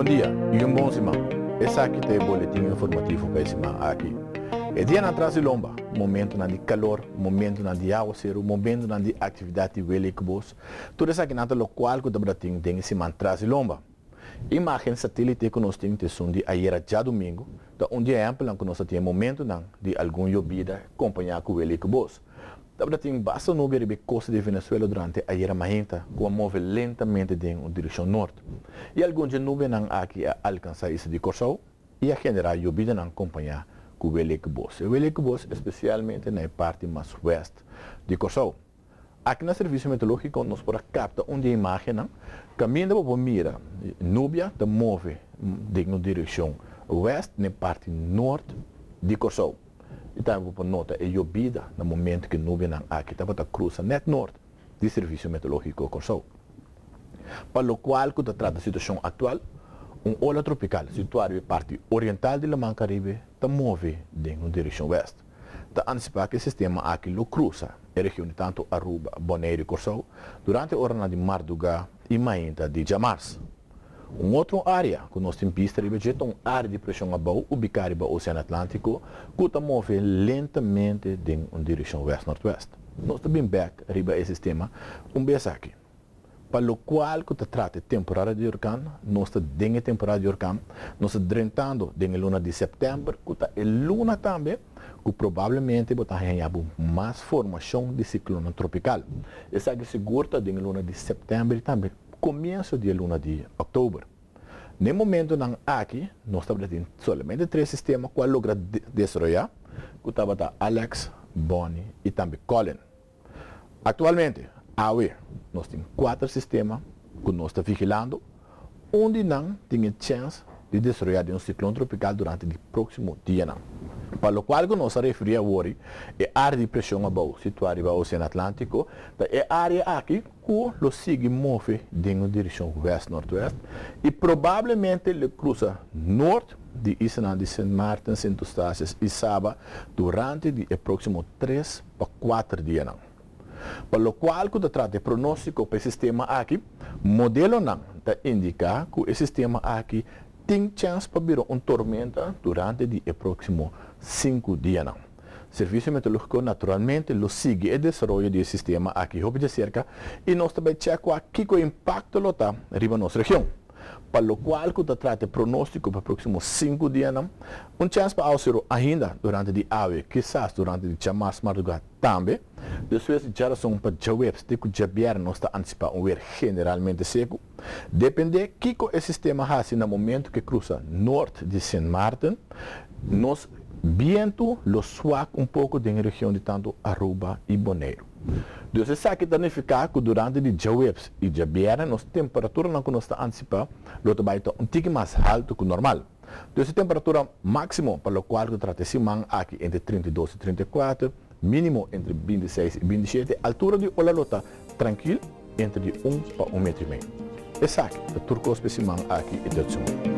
Bon dia y un bon siman. Esaki ta e boletin informativo pa e siman aki. E dianan tras di lomba, momentonan di calor, momentonan di awaceru, momentonan di actividad di wele cu bos, tur esakinan ta locual cu tabata tin den e siman tras di lomba. Imagen satelite ku nos tin ta esun di ayera djadumingu, ta un di e ehèmpelnan ku nos ta tin e momentunan di algun yobida kompañá ku weli ku bos. Tabata tin basta nubia riba e kosta di Venezuela durante ayera mainta ku a move lentamente den un direkshon nort. I algun dje nubianan aki a alkansá isla di Kòrsou i a generá yobidanan kompañá ku weli ku bos. E weli ku bos espesialmente na e parti mas wèst di Kòrsou. Aki na Servicio Meteorologico nos por a capta un di e imagennan caminda bo por mira nubia ta move den un direccion west na e parti noord di Corsou. Y tambe bo por nota e yobida na momento cu e nubianan aki tabata cruza net noord di Servicio Meteorologico Corsou. Pa locual cu ta trata situacion actual, un ola tropical situa riba e parti oriental di Laman Caribe ta move den un direccion west. Ta anticipá ku e sistema aki lo krusa e region di tantu Aruba, Boneiru i Kòrsou durante oranan di mardugá i mainta di djamars. Un otro área ku nos tin bista riba dje ta un área di preshon abou ubiká riba Osean Atlántiko ku ta move lentamente den un direkshon wèst-nòrtwèst. Nos ta bin bèk riba e sistema un bes aki. Pa lokual ku ta trata e temporada di orkan, nos ta den e temporada di orkan, nos ta drentando den e luna di sèptèmber ku ta e luna tambe ku probablemente bo ta haña bo mas formashon di siklonnan tropikal. Esaki sigur ta den e luna di sèptèmber i tambe komienso di e luna di òktober. Na e momentunan aki nos tabata tin solamente tres sistema ku a logra desaroyá ku tabata Alex, Bonnie i tambe Colin. Aktualmente, awe, nos tin kuater sistema ku nos ta vigilando. Un di nan tin e chèns di desaroyá den un siklon tropikal durante di próksimo dianan. Pa lokual ku nos a referí awor, e área di preshon abou situá riba Osean Atlántiko ta e área aki ku lo sigui move den un direkshon wèst-nòrtwèst i probablemente lo krusa nort di islanan di Sint Maarten, Sint Eustatius i Saba durante di e próksimo tres pa kuater dianan. Pa lokual ku ta trata e pronóstiko pa e sistema aki, modelonan ta indiká ku e sistema aki tin chèns pa bira un tormenta durante di e próksimo sinku dianan. Servisio Meteorológiko naturalmente lo sigui e desaroyo di e sistema aki hopi djaserka i nos ta bai chèkua kiko e impakto lo ta riba nos region. Pa lokual ku ta trata e pronóstiko pa e próksimo sinku dianan, un chèns pa awaseru ainda durante di awe, kisas durante di djamars mardugá tambe. Despues di djarason pa djaweps te ku djabièrnè nos ta antisipá un wer generalmente seku. Dependé kiko e sistema hasi na momentu ku e krusa nort di Sint Maarten, nos bientu lo swak un poko den e region di tantu Aruba i Boneiru. Dus esaki ta nifiká ku durante di djaweps i djabièrnè nos temperaturanan ku nos ta antisipá lo ta bai ta un tiki mas haltu ku normal. Dus e temperatura máksimo pa lokual ku ta trata e siman aki entre 32 i 34, mínimo entre 26 i 27, altura di ola lo ta trankil entre di un pa un metro i mei. Esaki ta tur kos pa e siman aki i te otro siman.